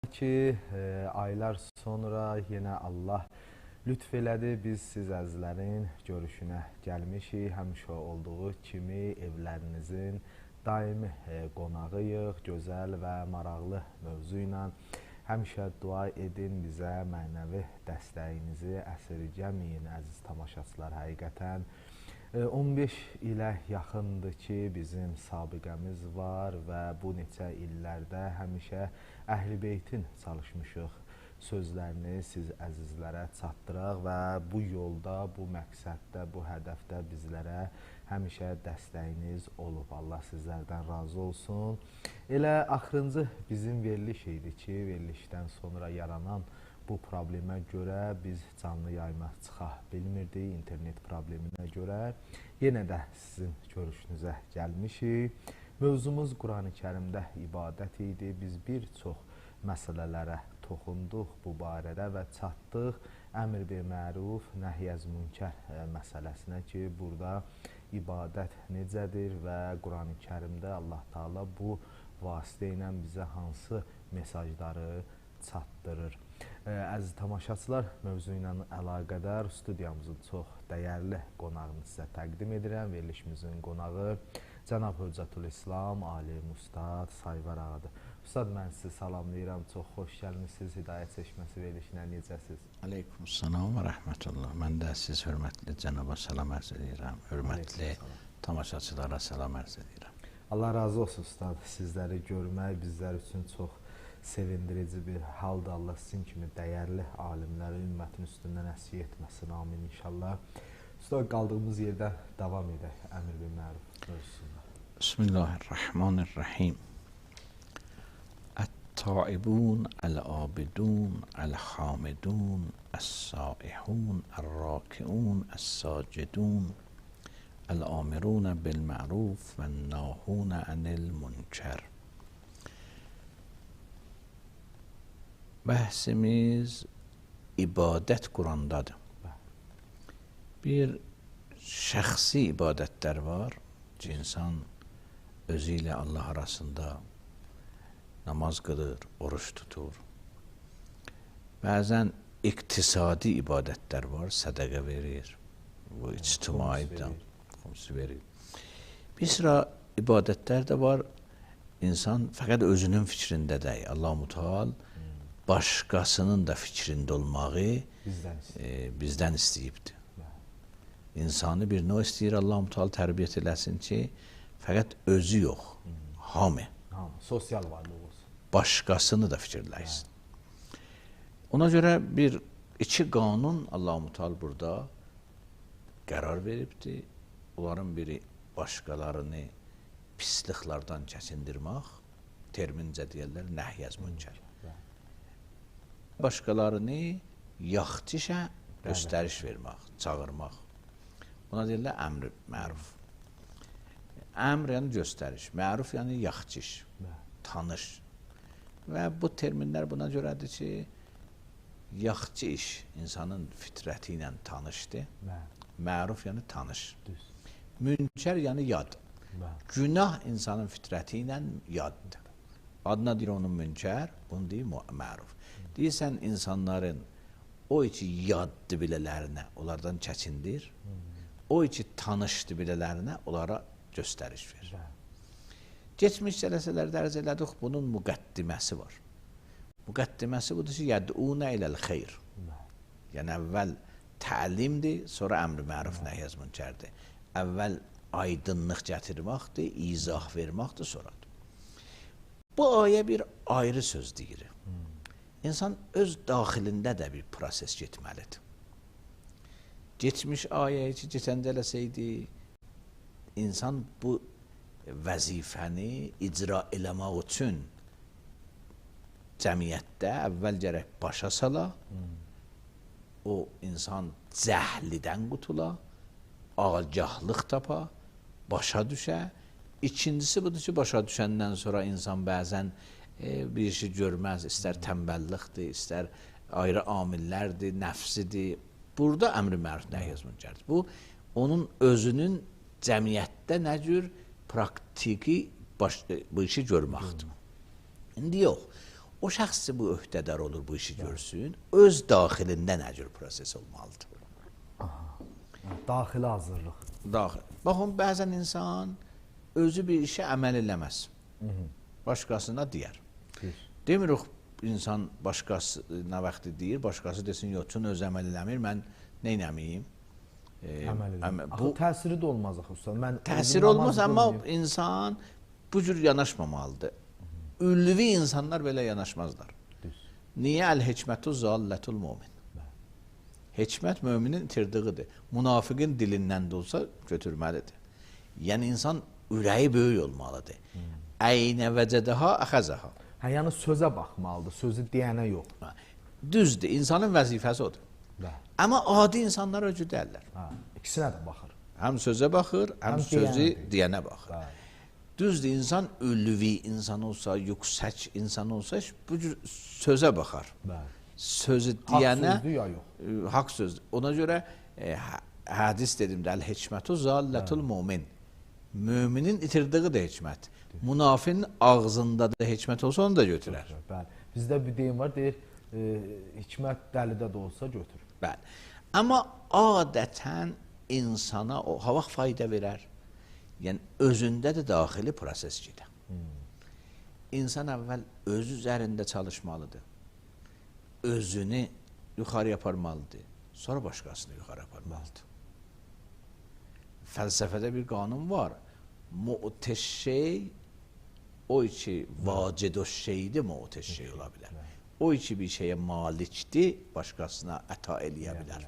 Ki, aylar sonra yenə Allah lütf elədi, biz siz əzizlərin görüşünə gəlmişik. Həmişə olduğu kimi evlərinizin daimi qonağıyıq, gözəl və maraqlı mövzu ilə. Həmişə dua edin, bizə mənəvi dəstəyinizi əsirgəməyin, əziz tamaşaçılar, həqiqətən. 15 ilə yaxındır ki, bizim sabiqəmiz var və bu neçə illərdə həmişə Əhl-i Beytin çalışmışıq sözlərini siz əzizlərə çatdıraq və bu yolda, bu məqsəddə, bu hədəfdə bizlərə həmişə dəstəyiniz olub. Allah sizlərdən razı olsun. Elə axırıncı bizim veriliş idi ki, verilişdən sonra yaranan bu problemə görə biz canlı yayıma çıxa bilmirdik, internet probleminə görə. Yenə də sizin görüşünüzə gəlmişik. Mövzumuz Qurani Kərimdə ibadət idi. Biz bir çox məsələlərə toxunduq bu barədə və çatdıq əmr bil məruf, nəhy əz münkər məsələsinə ki, burada ibadət necədir və Qurani Kərimdə Allah Taala bu vasitə ilə bizə hansı mesajları çatdırır. Əziz tamaşaçılar, mövzu ilə əlaqədar studiyamızın çox dəyərli qonağını sizə təqdim edirəm. Verilişimizin qonağı Cənab Hüccətülislam Alim Ustad Sayvar ağadır. Ustad, mən sizi salamlayıram. Çox xoş gəlmisiniz Hidayət Çeşməsi verilişinə. Necəsiz? Aleykümselam və rəhmətullah. Mən də siz hörmətli cənaba salam ərz edirəm. Hörmətli tamaşaçılara salam ərz edirəm. Allah razı olsun ustad. Sizləri görmək bizlər üçün çox sevindirici bir haldır. Allah sizin kimi dəyərli alimləri ümmətin üstündən əsir etməsin. Amin inşallah. Ustad, qaldığımız yerdən davam edək əmr bil məruf mövzusunda. Bismillahirrahmanirrahim. Ət-taibun, əl-abidun, əl-hamidun, əs-saihun, əl-rakiun, əs-sacidun, əl-amirun bil-məruf və-nahun ənil-münkər. Bəhsimiz ibadət Qurandadır. Bir şəxsi ibadətlər var ki, insan özü ilə Allah arasında namaz qılır, oruç tutur. Bəzən iqtisadi ibadətlər var, sədəqə verir, bu ictimai də xums verir. Bir sıra ibadətlər də var, insan fəqət özünün fikrində deyil. Allah-u Teala başqasının da fikrində olmağı bizdən istəyibdir. İnsanı bir nə istəyir Allah-u Teala tərbiyyət eləsin ki, fəqət özü yox, hamı. Sosial varlıq olsun. Başqasını da fikirləşsin. Ona görə bir iki qanun Allah-u Teala burada qərar veribdir. Onların biri başqalarını pisliklardan kəsindirmək, termincə deyirlər nəhy əz münkər. Başqalarını yaxşı işə göstəriş vermək, çağırmaq. Buna deyirlər əmr məruf. Əmr yəni göstəriş, məruf yəni yaxşı iş, tanış. Və bu terminlər buna görədir ki, yaxşı iş insanın fitrəti ilə tanışdır. Məruf yəni tanış. Münkər yəni yad. Günah insanın fitrəti ilə yaddır. Adına deyir onun münkər, bunu deyir məruf. Deyirsən, insanların o ki yaddır bilələrinə, onlardan çəkindir, o ki tanışdır bilələrinə, onlara göstəriş verir. Keçmiş cələsələrdə ərz elədik, bunun müqəddiməsi var. Müqəddiməsi budur ki, yəd'unə iləl xeyr. Yəni, əvvəl təlimdir, sonra əmr məruf nəhy əz münkərdir. Əvvəl aydınlıq gətirməkdir, izah verməkdir, sonradır. Bu ayə bir ayrı söz deyir. İnsan öz daxilində də bir proses getməlidir. Geçmiş ayəyi ki, keçən cələsəydi, insan bu vəzifəni icra eləmək üçün cəmiyyətdə əvvəl gərək başa sala, o insan cəhlidən qutula, agahlıq tapa, başa düşə. İkincisi budur ki, başa düşəndən sonra insan bəzən bir işi görməz, istər tənbəllikdir, istər ayrı amillərdir, nəfsidir. Burada əmr-i məruf nəhy əz münkərdir. Bu, onun özünün cəmiyyətdə nə cür praktiki bu işi görməkdir. İndi yox. O şəxs ki, bu öhdədar olur, bu işi görsün, öz daxilində nə cür proses olmalıdır? Aha. Daxili hazırlıq. Daxil. Baxın, bəzən insan özü bir işə əməl eləməz. Başqasına deyər. Demirik, insan başqası nə vaxtı deyir, başqası desin, yox, çün öz əməl eləmir, mən nə eləmiyim? Əməl eləmir. Bu təsiri də olmaz axı, usta. Mən təsiri olmaz, amma insan bu cür yanaşmamalıdır. Ülvi insanlar belə yanaşmazlar. Düz. Niyə? Əl-hikmətu zallətul mömin. Hikmət müminin itirdiğidir. Münafiqin dilindən də olsa götürməlidir. Yəni insan ürəyi böyük olmalıdır. Əynə vəcədəha əxəzəha. Hə, yəni sözə baxmalıdır, sözü deyənə yox. Düzdür, insanın vəzifəsi odur. Bəli. Amma adi insanlar o cür deyirlər. Hə, ikisinə də baxır. Həm sözə baxır, həm sözü deyənə baxır. Bəli. Düzdür, insan ülvi insan olsa, yüksək insan olsa, bu cür sözə baxar. Bəli. Sözü deyənə... Haqq sözdür ya yox? Haqq sözdür. Ona görə hədis dedim də, əl-hikmətu zallətul mümin. Müminin itirdiği də hikmət. Münafin ağzında da hikmət olsa onu da götürər. Bəli. Bizdə bir deyim var, deyir, hikmət dəlidə də olsa götür. Bəli. Amma adətən insana o ha vaxt fayda verər. Yəni, özündə də daxili proses gedir. İnsan əvvəl öz üzərində çalışmalıdır. Özünü yuxarı aparmalıdır. Sonra başqasını yuxarı aparmalıdır. Fəlsəfədə bir qanun var. Mu'teş şey, o ki vacid o şeydir, mu'teş şey ola bilər. O ki bir şeyə malikdir, başqasına əta eləyə bilər.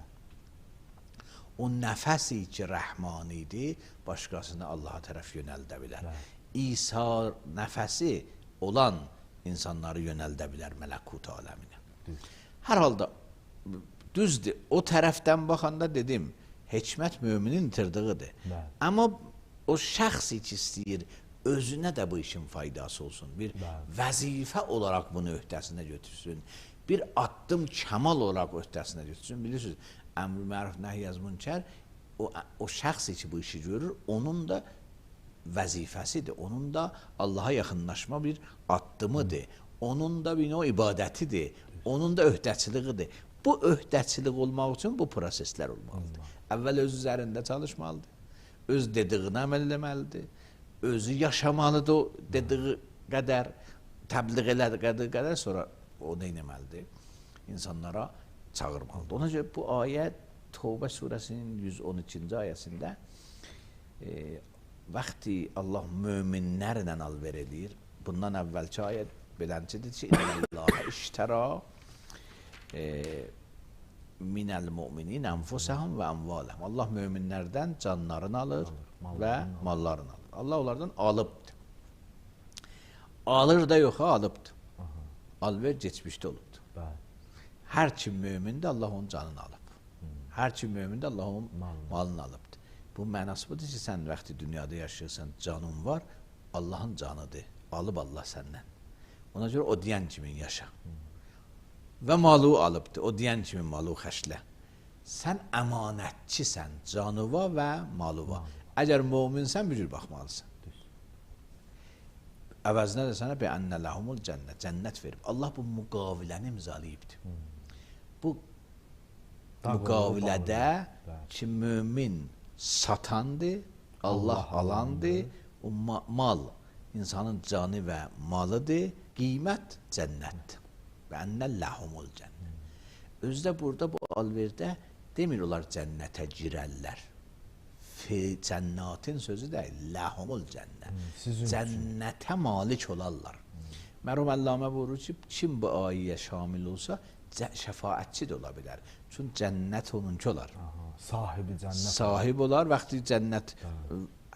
O nəfəsi ki rəhmanidir, başqasını Allaha tərəf yönəldə bilər. İsa nəfəsi olan insanları yönəldə bilər mələkut aləminə. Hər halda, düzdür, o tərəfdən baxanda dedim, hikmət müminin itirdiğidir. Amma o şəxs ki istəyir, özünə də bu işin faydası olsun. Bir vəzifə olaraq bunu öhdəsinə götürsün. Bir addım kəmal olaraq öhdəsinə götürsün. Bilirsiniz, əmr məruf nəhy əz münkər, o şəxs ki bu işi görür, onun da vəzifəsidir. Onun da Allaha yaxınlaşma bir addımıdır. Onun da bir növ ibadətidir. Onun da öhdəçiliğidir. Bu öhdəçilik olmaq üçün bu proseslər olmalıdır. Əvvəl öz üzərində çalışmalıdır. Öz dediyini əməl eləməlidir. Özü yaşamalıdır o dediyi qədər, təbliğ elədiyi qədər, sonra o nə eləməlidir? İnsanlara çağırmalıdır. Ona görə bu ayə Tövbə surəsinin 112-ci ayəsində vaxtı Allah möminlərlə alver eləyir. Bundan əvvəlki ayə beləncidir ki, İnnəllâhe iştərâ minəl müminin ənfusəhum və əmvaləhum. Allah möminlərdən canlarını alır və mallarını alır. Allah onlardan alıbdır. Alır da yox, alıbdır. Alver keçmişdə olubdur. Hər kim mömindir, Allah onun canını alıb. Hər kim mömindir, Allah onun malını alıbdır. Bu mənası budur ki, sən vaxtı dünyada yaşayırsan, canın var, Allahın canıdır. Alıb Allah səndən. Ona görə o deyən kimin yaşa. Və malı alıbdır, o deyən kimin malı xərclə. Sən əmanətçisən canıva və malıva. Əgər möminsən, bir cür baxmalısan. Əvəzinə də sənə bi-ənə ləhumul cənnət, cənnət verib. Allah bu müqaviləni imzalayıbdır. Bu müqavilədə ki, mömin satandır, Allah alandır, o mal insanın canı və malıdır, qiymət cənnətdir. Və ənə ləhumul cənnət. Özdə burada bu alverdə demir onlar cənnətə girərlər. Cənnatin sözü də ləhumul cənnət. Cənnətə malik olarlar. Mərhum Əllamə buyurur ki, kim bu ayəyə şamil olsa, şəfaətçi də ola bilər. Çünki cənnət onunki olar. Sahibi cənnət. Sahib olar. Vaxtı cənnət,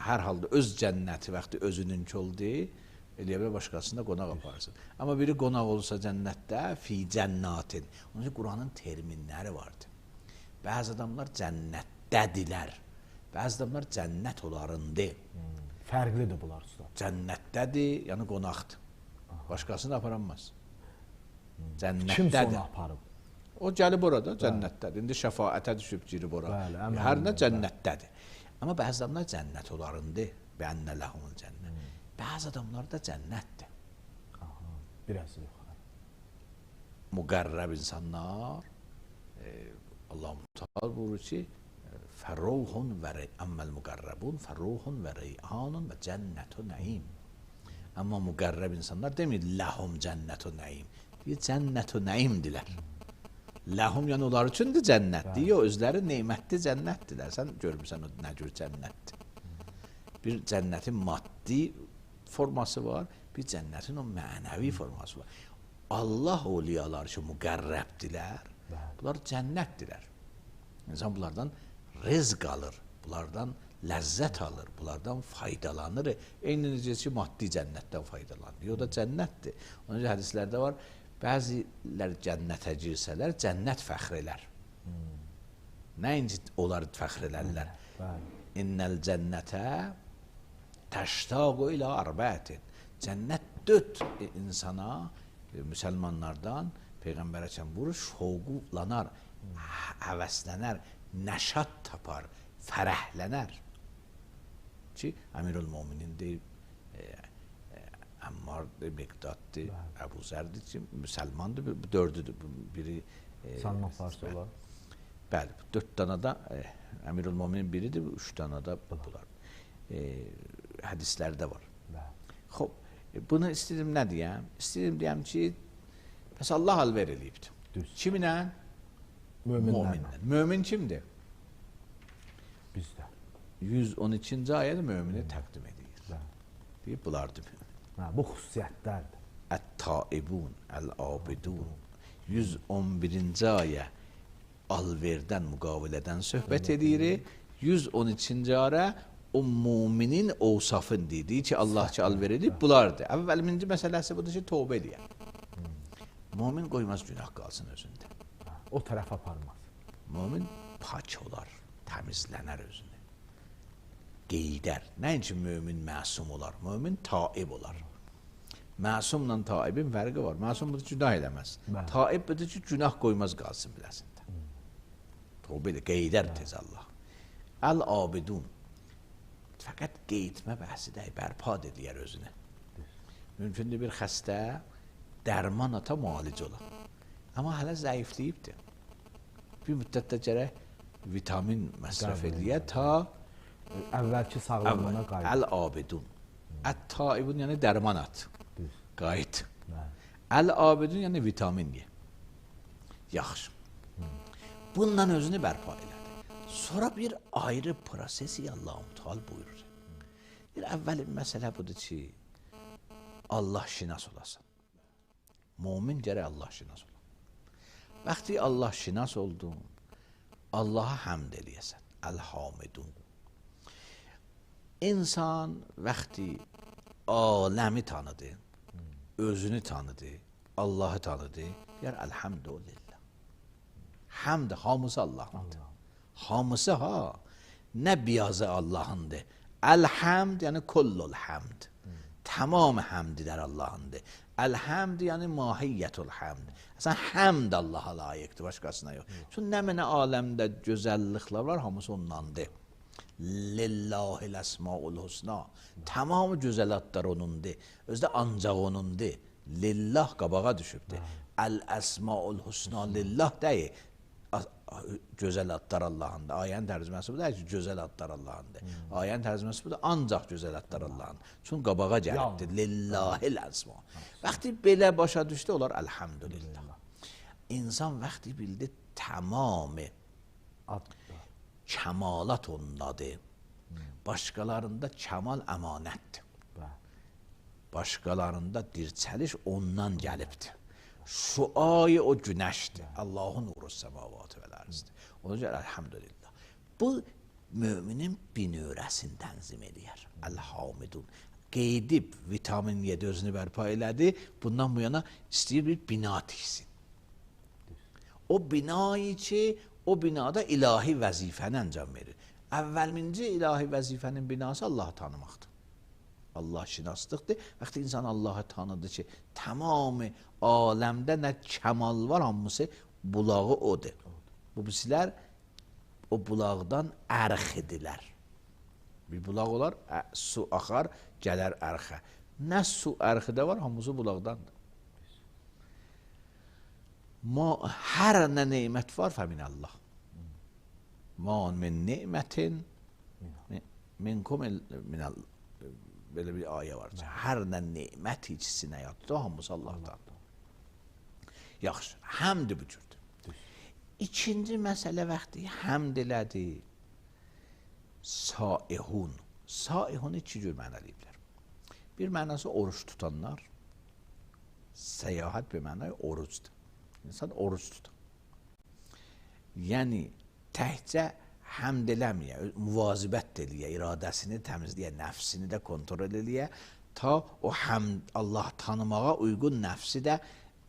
hər halda öz cənnəti vaxtı özününki oldu, eləyə bilər başqasını da qonaq aparsın. Amma biri qonaq olsa cənnətdə, fi cənnatin. Onun üçün Quranın terminləri vardır. Bəzi adamlar cənnətdədirlər. Bəzi adamlar cənnət olarındır. Fərqlidir bunlar usta. Cənnətdədir, yəni qonaqdır. Başqasını aparanmaz. Cənnətdədir. Kimsə onu aparıb? O gəlib orada, cənnətdədir. İndi şəfaətə düşüb girib ora. Hər nə cənnətdədir. Amma bəzi adamlar cənnət olarındır. Bənnə ləhumul cənnət. Bəzi adamlar da cənnətdir. Aha, biraz yuxarı. Müqərrəb insanlar, Allah Teala buyurur ki, fərruhun və əmməl müqərrəbun fərruhun və reyhanun və cənnətu nəim. Amma müqərrəb insanlar demir ləhum cənnətu nəim. Deyir cənnətu nəimdilər. Ləhum yəni onlar üçündür cənnət. Deyir, özləri nemətli cənnətdirlər. Sən görmüsən o nə cür cənnətdir. Bir cənnətin maddi forması var, bir cənnətin o mənəvi forması var. Allah oliyalar ki, müqərrəbdilər, bunlar cənnətdirlər. İnsan bunlardan rizq alır, bunlardan ləzzət alır, bunlardan faydalanır. Eyni necə ki, maddi cənnətdən faydalanır. O da cənnətdir. Ona görə hədislərdə var, bəzilər cənnətə girsələr, cənnət fəxr elər. Nəinki onlar fəxr elərlər. İnnəl cənnətə təştaqu ilə arbətin. Cənnət dörd insana, müsəlmanlardan Peyğəmbərə çən buyurur, şovqlanar, həvəslənər, nəşat tapar, fərəhlənər. Ki, Əmirül Möminin deyir, Əmmardır, Miqdaddır, Əbu Zərdir ki, müsəlmandır, bu dördüdür, biri... Salman Farsi olar. Bəli, bu dörd dana da Əmirül Möminin biridir, bu üç dana da bunlar. Hədislərdə var. Xoş, bunu istəyirəm nə deyəm? İstəyirəm deyəm ki, bəs Allah alver eləyibdir. Kiminlə? Möminlə. Mömin kimdir? Bizdə. 112-ci ayədə mömini təqdim edir. Deyir, bunlardır mömin. Bu xüsusiyyətlərdir. Ət-taibun, əl-abidun. 111-ci ayə alverdən, müqavilədən söhbət edir. 112-ci ayə o müminin ovsafın dediyi ki, Allah ki alver edib, bunlardır. Əvvəlinci məsələsi budur ki, tövbə eləyər. Mömin qoymaz günah qalsın özündə. O tərəfə aparmaz. Mömin pak olar, təmizlənər özünü. Qeydər. Nəinki mömin məsum olar, mömin taib olar. Məsumla taibin fərqi var. Məsum budur ki, günah eləməz. Taib budur ki, günah qoymaz qalsın biləsində. Tövbə edir, qeydər tez Allah. Əl-abidun. Fəqət qeytmə bəhsi deyil, bərpa edir özünü. Mümkündür bir xəstə dərman ata müalicə olar. Amma hələ zəifləyibdir. Bir müddət də gərək vitamin məsrəf eləyə ta əvvəlki sağlamlığına qayıt. Əl-abidun. Ət-taibun yəni dərman at. Qayıt. Əl-abidun yəni vitamin ye. Yaxşı. Bundan özünü bərpa elədi. Sonra bir ayrı prosesi Allah-u Teala buyurur. Bir əvvəl məsələ budur ki, Allah şinas olasan. Mömin gərək Allah şinas ola. Vaxtı Allah şinas oldun, Allaha həmd eləyəsən. Əl-hamidun. İnsan vaxtı aləmi tanıdı, özünü tanıdı, Allahı tanıdı, deyər əlhəmdülillah. Həmd hamısı Allahındır. Hamısı ha, nə biyazı Allahındır. Əlhəmd yəni kullul həmd. Tamam həmdilər Allahındır. Əlhəmd yəni mahiyyətul həmd. Əslən həmd Allaha layiqdir, başqasına yox. Çünki nə mənə aləmdə gözəlliklər var, hamısı ondandır. Lillahil əsmaul husna. Tamam gözəl adlar onundur. Özü də ancaq onundur. Lillah qabağa düşübdür. Əl-əsmaul husna lillah deyil. Gözəl adlar Allahındır. Ayənin tərcüməsi budur ki, gözəl adlar Allahındır. Ayənin tərcüməsi budur, ancaq gözəl adlar Allahındır. Çünki qabağa gəlibdir. Lillahil əsma. Vaxtı belə başa düşdü, olar əlhəmdülillah. İnsan vaxtı bildi tamamı kəmalat ondadır. Başqalarında kəmal əmanətdir. Başqalarında dirçəliş ondan gəlibdir. Şuayı o günəşdir. Allahın nuru səmavatı və ərzdir. Ona görə əlhəmdülillah. Bu, müminin binörəsini tənzim eləyər. Əl-hamidun. Qeydib vitamin 7 özünü bərpa elədi. Bundan bu yana istəyir bir bina tiksin. O binayı ki, o binada ilahi vəzifəni əncam verir. Əvvəlinci ilahi vəzifənin binası Allahı tanımaqdır. Allah şinaslıqdır. Vaxtı insan Allahı tanıdı ki, tamamı aləmdə nə kəmal var, hamısı bulağı odur. Bu birisilər o bulaqdan ərx idilər. Bir bulaq olar, su axar, gələr ərxə. Nə su ərxi də var, hamısı bulaqdandır. Hər nə nemət var, fəminəllah. Ma min nemətin minkum minəl. Belə bir ayə var. Hər nə nemət içsinə yatdı, hamısı Allahdandır. Yaxşı, həmd bu cürdür. İkinci məsələ vaxtı həmd elədi. Saihun. Saihun iki cür məna deyiblər. Bir mənası oruç tutanlar, səyahət bir mənaya orucdur. İnsan oruc tutar. Yəni, təkcə həmd eləməyə, müvazibət eləyə, iradəsini təmizləyə, nəfsini də kontrol eləyə, ta o həmd, Allah tanımağa uyğun nəfsi də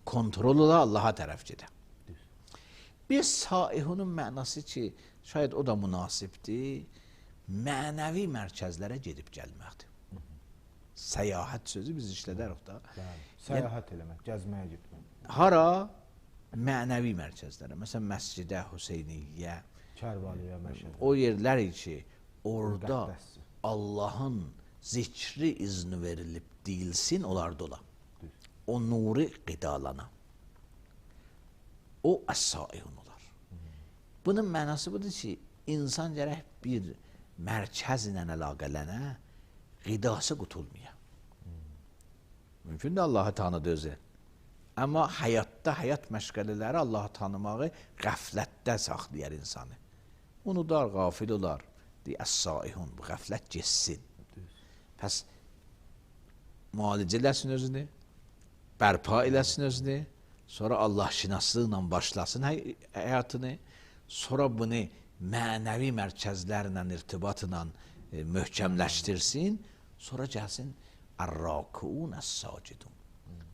kontrol ola, Allaha tərəf gedə. Bir saihunun mənası ki, şayad o da münasibdir, mənəvi mərkəzlərə gedib gəlməkdir. Səyahət sözü biz işlədərik da. Səyahət eləmək, gəzməyə getmək. Hara? Mənəvi mərkəzlərə. Məsələn, məscidə, Hüseyniyyə, Kərbəliyə, Məşədə. O yerlər ki, orada Allahın zikri izni verilib deyilsin, onlarda ola. O nuri qidalana. O əs-saihun olar. Bunun mənası budur ki, insan gərək bir mərkəzlə əlaqələnə, qidası qutulmaya. Mümkündür Allahı tanıdı özü. Amma həyatda, həyat məşğələləri Allahı tanımağı qəflətdə saxlayar insanı. Unudar, qafil olar. Deyir, əs-saihun, bu qəflət getsin. Pəs müalicə eləsin özünü, bərpa eləsin özünü, sonra Allahşünaslıqla başlasın həyatını, sonra bunu mənəvi mərkəzlərlə, irtibatla möhkəmləşdirsin, sonra gəlsin ər-rakuun əs-sacidun.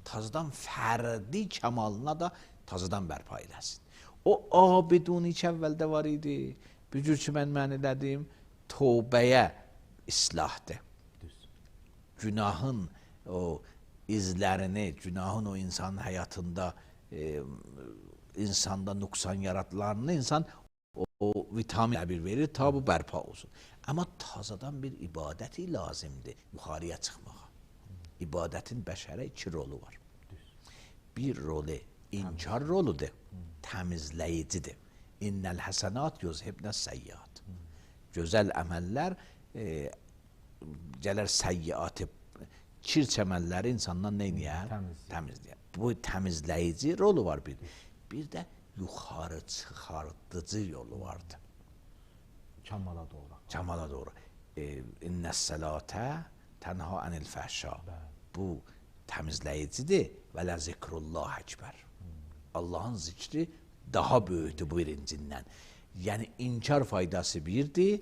Tazadan fərdi kəmalına da tazadan bərpa eləsin. O abidun ki əvvəldə var idi, bu cür ki mən elədim, tövbəyə islahdır. Günahın o izlərini, günahın o insanın həyatında, insanda nüqsan yaratılarını insan o vitamin bir verir, ta bu bərpa olsun. Amma tazadan bir ibadəti lazımdır yuxarıya çıxmağa. İbadətin bəşərə iki rolu var. Bir rolu inkar roludur, təmizləyicidir. İnnəl həsənat yuzhibnə səyyat. Gözəl əməllər gələr səyyiatı, kirç əməlləri insandan nə eləyər? Təmizləyər. Bu təmizləyici rolu var bir. Bir də yuxarı çıxardıcı yolu vardır. Kəmala doğru. Kəmala doğru. İnnəs-sələtə tənha anil fəhşa. Bu təmizləyicidir. Və lə zikrullah əkbər. Allahın zikri daha böyükdür bu birincindən. Yəni inkar faydası birdir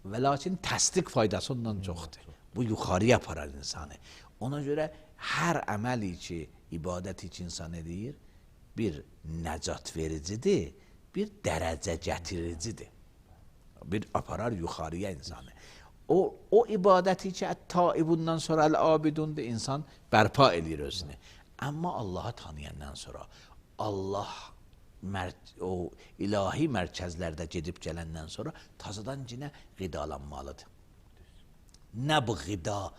və lakin təsdiq faydası ondan çoxdur. Bu yuxarıya aparar insanı. Ona görə hər əməli ki, ibadəti ki insan edir, bir nəcat vericidir, bir dərəcə gətiricidir. Bir aparar yuxarıya insanı. O ibadəti ki, ət-taibundan sonra əl-abidundur, insan bərpa eləyir özünü. Amma Allahı tanıyandan sonra, Allah o ilahi mərkəzlərdə gedib gələndən sonra tazadan yenə qidalanmalıdır. Nə bu qida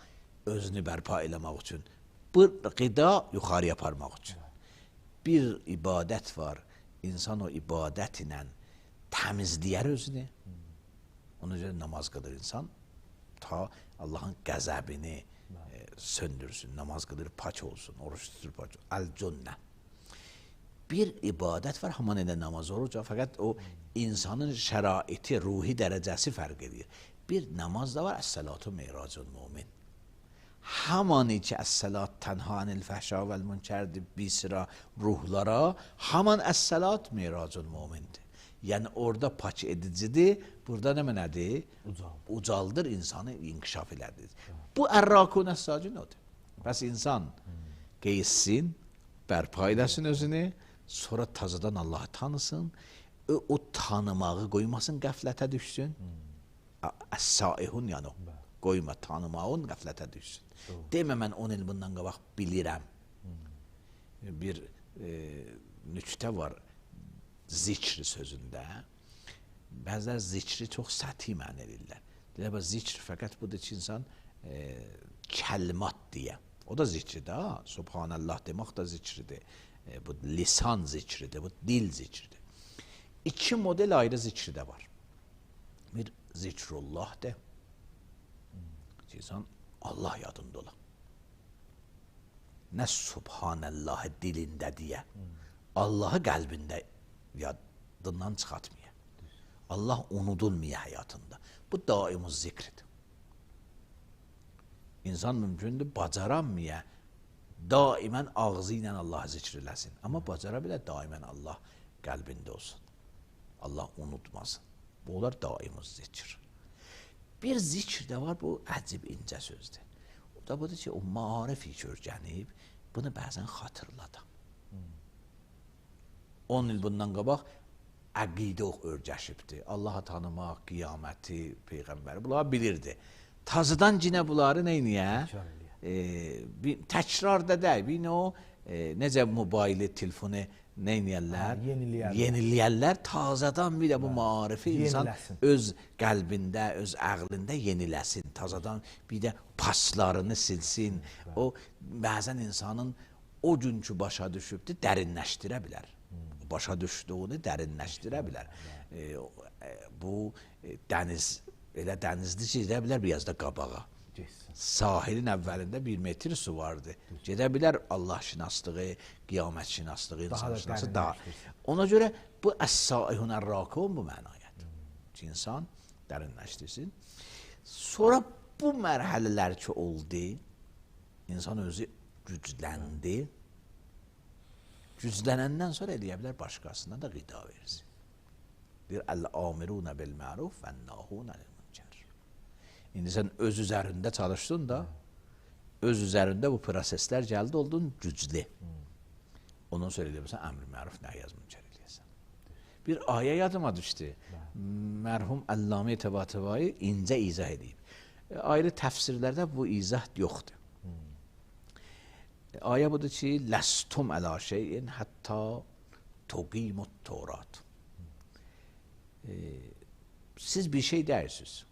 özünü bərpa eləmək üçün, bu qida yuxarıya aparmaq üçün. Bir ibadət var, insan o ibadət ilə təmizləyər özünü. Ona görə namaz qılır insan, ta Allahın qəzəbini söndürsün, namaz qılır, pak olsun, oruç tutur, pak olsun. Əl-cünnə. Bir ibadət var, haman elə namaz oruc, fəqət o insanın şəraiti, ruhi dərəcəsi fərq edir. Bir namaz da var, əs-salatu meyracul mümin. Haman ki, əs-salat tənha anil fəhşa vəl münkərdir bir sıra ruhlara, haman əs-salat meyracul mümindir. Yəni orada pak edicidir, burada nə mənədir? Ucaldır, insanı inkişaf elədir. Bu ər-rakun əs-sacin odur. Bəs insan qeyissin, bərpa eləsin özünü, sonra tazadan Allahı tanısın, o tanımağı qoymasın, qəflətə düşsün. Əs-saihun yəni o. Qoyma, tanımağın qəflətə düşsün. Demə, mən 10 il bundan qabaq bilirəm. Bir nüktə var zikr sözündə. Bəzilər zikri çox səthi məna edirlər. Deyirlər, zikr fəqət budur ki, insan kəlmat deyə. O da zikridir, ha? Subhanallah demək də zikridir. Bu lisan zikridir, bu dil zikridir. İki model ayrı zikri də var. Bir zikrullahdır. İnsan Allah yadında ola. Nə Subhanəllahı dilində deyə, Allahı qəlbində yadından çıxartmaya. Allah unudulmaya həyatında. Bu daimuz zikridir. İnsan mümkündür bacaranmaya, daimən ağzı ilə Allahı zikr eləsin. Amma bacara bilə daimən Allah qəlbində olsun. Allah unutmasın. Bu olar daimuz zikr. Bir zikr də var, bu əcib incə sözdür. O da budur ki, o maarifi ki öyrənib, bunu bəzən xatırlada. 10 il bundan qabaq əqidə öyrəşibdi. Allahı tanımaq, qiyaməti, peyğəmbəri, bunları bilirdi. Tazıdan cinə bunları nə eləyə? Təkrar da deyil. Bir o, necə mobaylı, telefonu nə eləyərlər? Yeniləyərlər. Tazadan bir də bu maarifi insan öz qəlbində, öz əqlində yeniləsin. Tazadan bir də paslarını silsin. O, bəzən insanın o günkü başa düşübdür, dərinləşdirə bilər. Başa düşdüyünü dərinləşdirə bilər. Bu dəniz, elə dənizli gedə bilər biraz da qabağa. Sahilin əvvəlində 1 metr su vardı. Gedə bilər Allah şinaslığı, qiyamət şinaslığı, insan şinaslığı daha. Ona görə bu əs-saihun ər-rakun bu mənayadır. Ki, insan dərinləşdirsin. Sonra bu mərhələlər ki oldu, insan özü gücləndi. Güclənəndən sonra eləyə bilər başqasına da qida versin. Deyir, əl-amiruna bil-məruf və-nahuna lil-münkər. İndi sən öz üzərində çalışdın da, öz üzərində bu proseslər gəldi, oldun güclü. Ondan sonra eləyə bilirsən, əmr məruf, nəhy münkər eləyəsən. Bir ayə yadıma düşdü. Mərhum Əllamə Təbatabai incə izah edib. Ayrı təfsirlərdə bu izah yoxdur. Ayə budur ki, ləstum əla şeyin hətta tuqimut Tevrat. Siz bir şey deyirsiniz.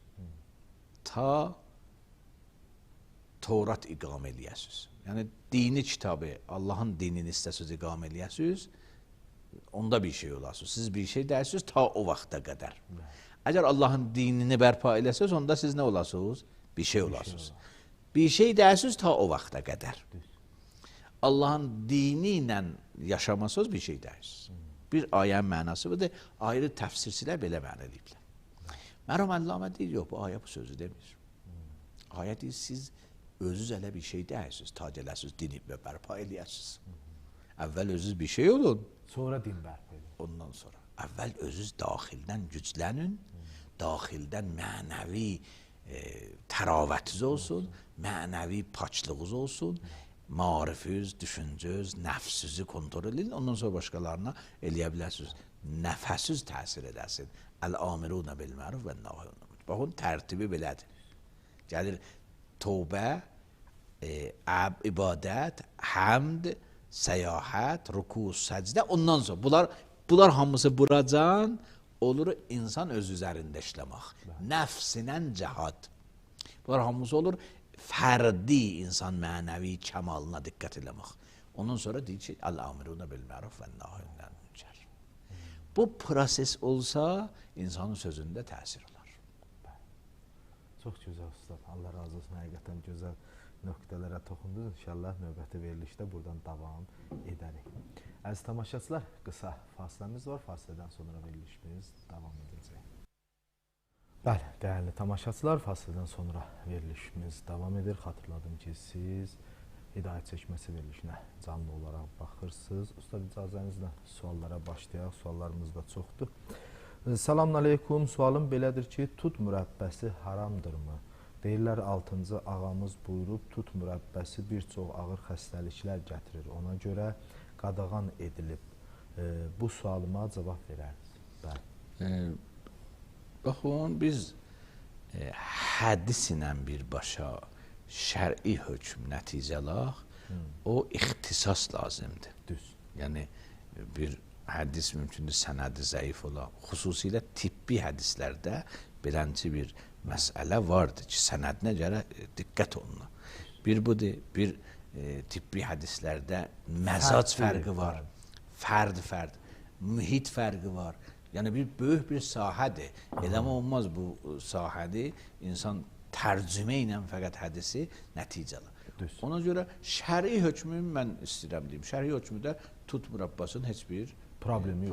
Ta Tevrat iqam eləyəsiniz. Yəni, dini kitabı, Allahın dinini istəsiniz iqam eləyəsiniz, onda bir şey olasınız. Siz bir şey deyirsiniz ta o vaxta qədər. Əgər Allahın dinini bərpa eləsiniz, onda siz nə olasınız? Bir şey olasınız. Bir şey deyirsiniz ta o vaxta qədər. Allahın dini ilə yaşamasınız bir şey deyirsiniz. Bir ayənin mənası budur. Ayrı təfsirçilər belə məna eləyiblər. Mərhum Əllamə deyir, yox, bu ayə bu sözü demir. Ayə deyir, siz özünüz elə bir şey deyirsiniz, ta gələsiniz, dini bərpa eləyəsiniz. Əvvəl özünüz bir şey olun. Sonra din bərpa edin. Ondan sonra. Əvvəl özünüz daxildən güclənin, daxildən mənəvi təravətiniz olsun, mənəvi paçlığınız olsun, maarifiniz, düşüncəniz, nəfsinizi kontrol edin, ondan sonra başqalarına eləyə bilərsiniz. Nəfəsiz təsir edəsin. Əl-amiruna bil-məruf və nahiyuna. Baxın, tərtibi belədir. Gəlir tövbə, ibadət, həmd, səyahət, ruku, səcdə. Ondan sonra bunlar hamısı buracan olur insan öz üzərində işləmək. Nəfsinən cəhad. Bunlar hamısı olur fərdi insan mənəvi kəmalına diqqət eləmək. Ondan sonra deyir ki, əl-amiruna bil-məruf və nahiyuna münkər. Bu proses olsa, insanın sözündə təsir olar. Çox gözəl ustad. Allah razı olsun. Həqiqətən gözəl nöqtələrə toxundunuz. İnşallah növbəti verilişdə buradan davam edərik. Əziz tamaşaçılar, qısa fasiləmiz var. Fasilədən sonra verilişimiz davam edəcək. Bəli, dəyərli tamaşaçılar, fasilədən sonra verilişimiz davam edir. Xatırladım ki, siz Hidayət Çeşməsi verilişinə canlı olaraq baxırsınız. Ustad, icazənizlə suallara başlayaq. Suallarımız da çoxdur. Salam aleykum. Sualım belədir ki, tut mürəbbəsi haramdırmı? Deyirlər, 6-cı ağamız buyurub, tut mürəbbəsi bir çox ağır xəstəliklər gətirir. Ona görə qadağan edilib. Bu sualıma cavab verərdiniz. Bəli. Baxın, biz hədis ilə birbaşa şər'i hökm nəticəlaq, o ixtisas lazımdır. Düz. Yəni, bir hədis mümkündür, sənədi zəif ola. Xüsusilə tibbi hədislərdə beləncə bir məsələ vardır ki, sənədinə görə diqqət olunur. Bir budur, bir tibbi hədislərdə məzac fərqi var, fərd-fərd, mühit fərqi var. Yəni bir böyük bir sahədir. Eləmə olmaz bu sahədir. İnsan tərcümə ilə fəqət hədisi nəticəli. Ona görə şəri hökmü mən istəyirəm deyim. Şəri hökmü də tut murabbasının heç bir problemi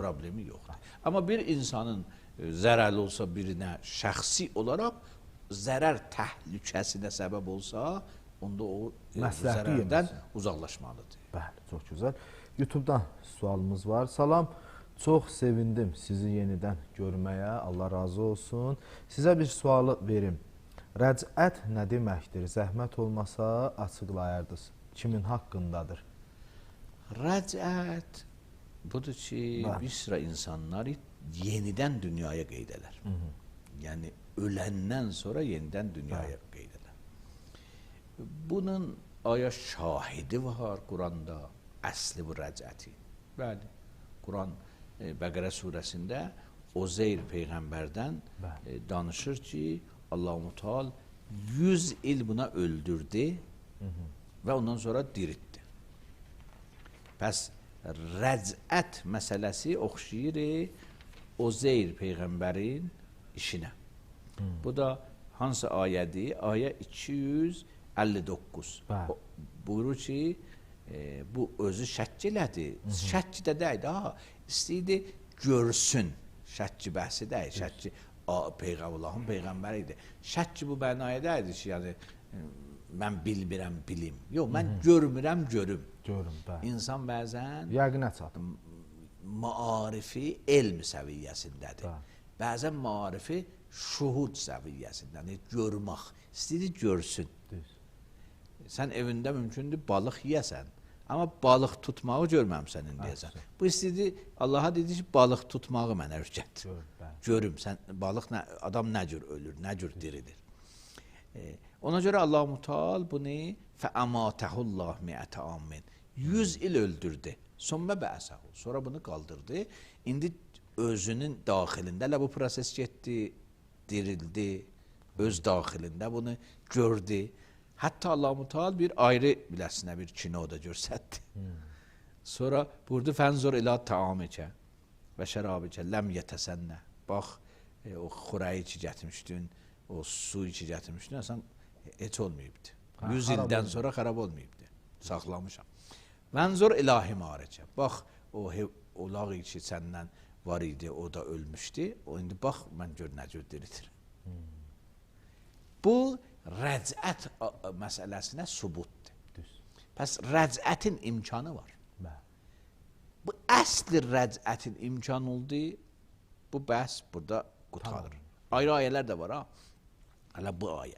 yoxdur. Amma bir insanın zərərli olsa birinə şəxsi olaraq zərər təhlükəsinə səbəb olsa, onda o zərərdən uzaqlaşmalıdır. Bəli, çox gözəl. YouTube-dan sualımız var. Salam, çox sevindim sizi yenidən görməyə. Allah razı olsun. Sizə bir sualı verim. Rəcət nə deməkdir? Zəhmət olmasa açıqlayardınız. Kimin haqqındadır? Rəcət budur ki, bir sıra insanlar yenidən dünyaya qeyd edər. Yəni, öləndən sonra yenidən dünyaya qeyd edər. Bunun aya şahidi var Quranda, əsli bu rəcəti. Bəli, Quran Bəqərə surəsində Ozeyr peyğəmbərdən danışır ki, Allah-u Teala 100 il buna öldürdü və ondan sonra diritdi. Pəs rəcət məsələsi oxşayır Ozeyr peyğəmbərin işinə. Bu da hansı ayədir? Ayə 259. Buyurur ki, bu özü şəkk elədi. Şəkk də deyildi, ha, istəyirdi görsün. Şəkki bəhsi deyil, şəkki Allahın peyğəmbəri idi. Şəkki bu mənaya deyildi ki, yəni, mən bilmirəm, bilim. Yox, mən görmürəm, görüm. Görüm, bəli. İnsan bəzən yəqinə çatır. Maarifi elm səviyyəsindədir. Bəzən maarifi şuhud səviyyəsindədir, görmək. İstəyir görsün. Sən evində mümkündür balıq yiyəsən, amma balıq tutmağı görməmsən indiyəsən. Bu istəyir, Allaha dedi ki, balıq tutmağı mənə öyrət. Görüm, sən balıq nə, adam nə cür ölür, nə cür diridir. Ona görə Allah-u Müteal bunu fəəmatəhullah miətə amin. 100 il öldürdü. Sonra bəəsəhu. Sonra bunu qaldırdı. İndi özünün daxilində elə bu proses getdi, dirildi, öz daxilində bunu gördü. Hətta Allah-u Müteal bir ayrı biləsinə bir kino da göstərdi. Sonra buyurdu, fənzur ilə təamikə və şərabikə ləm yetəsənnə. Bax, o xurəyi ki gətirmişdin, o suyu ki gətirmişdin, sən heç olmayıbdı. 100 ildən sonra xarab olmayıbdı. Saxlamışam. Vənzur ilə himarikə. Bax, o ulağı ki səndən var idi, o da ölmüşdü. O indi bax, mən gör nə cür diridir. Bu, rəcət məsələsinə sübutdur. Pəs rəcətin imkanı var. Bu əsli rəcətin imkanı oldu, bu bəhs burada qurtarır. Ayrı ayələr də var, ha? Hələ bu ayə.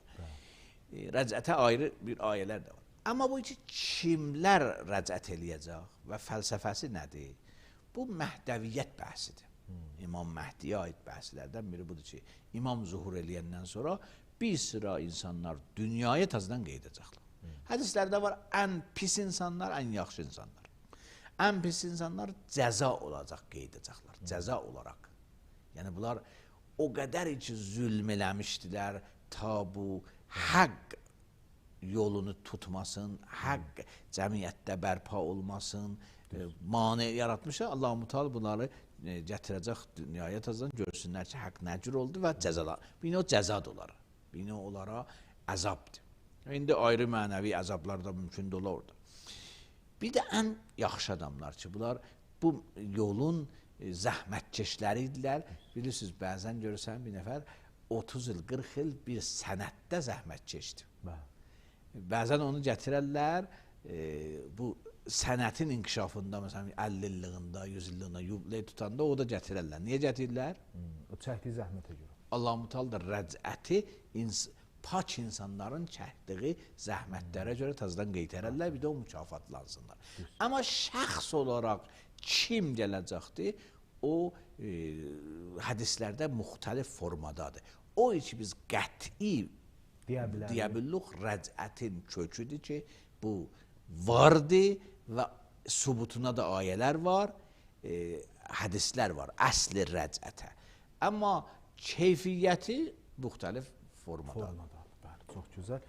Rəcətə ayrı bir ayələr də var. Amma bu ki, kimlər rəcət eləyəcək və fəlsəfəsi nədir? Bu məhdəviyyət bəhsidir. İmam Məhdiyə aid bəhslərdən biri budur ki, İmam zuhur eləyəndən sonra bir sıra insanlar dünyaya təzədən qeyd edəcəklər. Hədislərdə var ən pis insanlar, ən yaxşı insanlar. Ən pis insanlar cəza olacaq, qeyd edəcəklər. Cəza olaraq. Yəni bunlar o qədər ki zülm eləmişdilər, ta bu həqq yolunu tutmasın, həqq cəmiyyətdə bərpa olmasın, mane yaratmışlar. Allah-u Müteal bunları gətirəcək dünyaya təzədən görsünlər ki, həqq nə cür oldu və cəzalar. Bu o cəzadır onlara. Bu onlara əzabdır. İndi ayrı mənəvi əzablar da mümkündür ola orada. Bir də ən yaxşı adamlar ki, bunlar bu yolun zəhmətkeşləri idilər. Bilirsiniz, bəzən görürsən bir nəfər 30 il, 40 il bir sənətdə zəhmət keçdi. Bəzən onu gətirərlər, bu sənətin inkişafında, məsələn, 50 illiyində, 100 illiyində yubiley tutanda o da gətirərlər. Niyə gətirirlər? O çəkdiyi zəhmətə görə. Allah-u Müteal da rəcəti pak insanların çəkdiyi zəhmətlərə görə təzədən qeytərərlər, bir də o mükafatlansınlar. Amma şəxs olaraq kim gələcəkdir, o hədislərdə müxtəlif formadadır. O ki, biz qəti deyə bilirik, rəcətin köküdür ki, bu vardır və sübutuna da ayələr var, hədislər var, əsli rəcətə. Amma keyfiyyəti müxtəlif formadadır. Bəli, çox gözəl.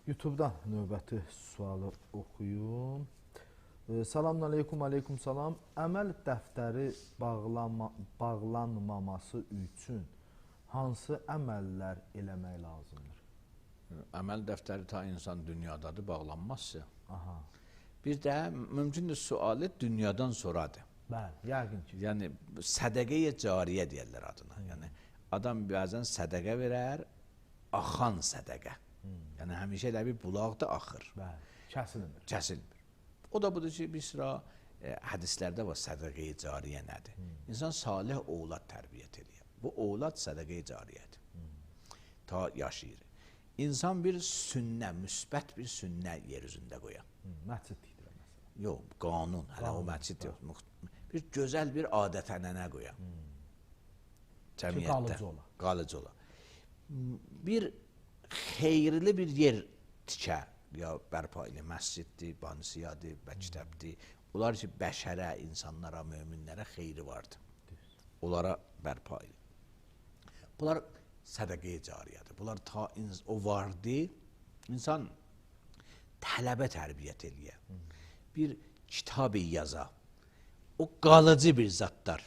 YouTube-dan növbəti sualı oxuyum. Salam aleykum, aleykum salam. Əməl dəftəri bağlanmaması üçün hansı əməllər eləmək lazımdır? Əməl dəftəri ta insan dünyadadır, bağlanmazsa. Aha. Bir də mümkündür sualı dünyadan sonradır. Bəli, yəqin ki. Yəni sədəqəyə cariyə deyirlər adına. Yəni adam bəzən sədəqə verər, axan sədəqə. Yəni həmişə elə bir bulaqda axır. Bəli, kəsilmir. Kəsilmir. O da budur ki, bir sıra hədislərdə var sədəqəyə cariyə nədir? İnsan salih ovlad tərbiyyət eləyir. Bu ovlad sədəqəyə cariyədir. Ta yaşayır. İnsan bir sünnə, müsbət bir sünnə yer üzündə qoyar. Məscid tikdirə məsələn. Yox, qanun, hələ o məscid yox. Bir gözəl bir adət-ənənə qoyar. Cəmiyyətdə. Qalıcı ola. Qalıcı ola. Bir xeyirli bir yer tikə, ya bərpa ilə məsciddir, banisiyadır, məktəbdir. Onlar ki, bəşərə, insanlara, möminlərə xeyri vardır. Onlara bərpa ilə. Bunlar sədəqəyə cariyədir. Bunlar ta o vardı, insan tələbə tərbiyyət eləyə, bir kitab yaza, o qalıcı bir zatlar.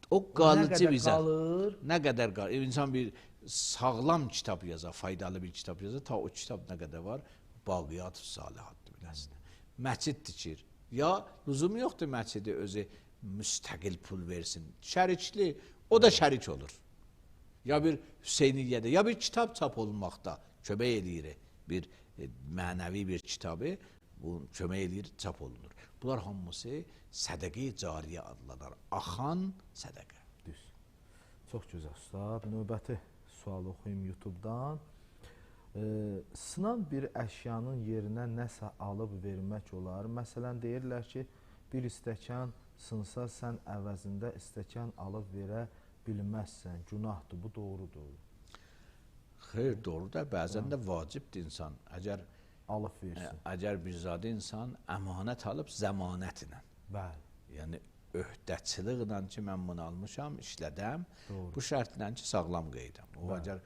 O qalıcı bir zat. Nə qədər qalır? İnsan bir sağlam kitab yaza, faydalı bir kitab yaza, ta o kitab nə qədər var? Baqiyyat-ı salihatdır biləsin. Məscid tikir. Ya lüzumu yoxdur məscidi özü müstəqil pul versin. Şərikli, o da şərik olur. Ya bir Hüseyniyyədə, ya bir kitab çap olunmaqda kömək eləyir, bir mənəvi bir kitabı bu kömək eləyir, çap olunur. Bunlar hamısı sədəqə-i cariyə adlanır. Axan sədəqə. Düz. Çox gözəl ustad. Növbəti sualı oxuyum YouTube-dan. Sınan bir əşyanın yerinə nəsə alıb vermək olar. Məsələn, deyirlər ki, bir stəkan sınsa sən əvəzində stəkan alıb verə bilməzsən, günahdır, bu doğrudur. Xeyr, doğru da, bəzən də vacibdir insan. Əgər alıb versin. Əgər birzadə insan əmanət alıb zəmanətlə. Bəli. Yəni öhdəçiliklə ki, mən bunu almışam, işlədəm. Doğru. Bu şərtlə ki, sağlam qeydəm. O Bəli. Əgər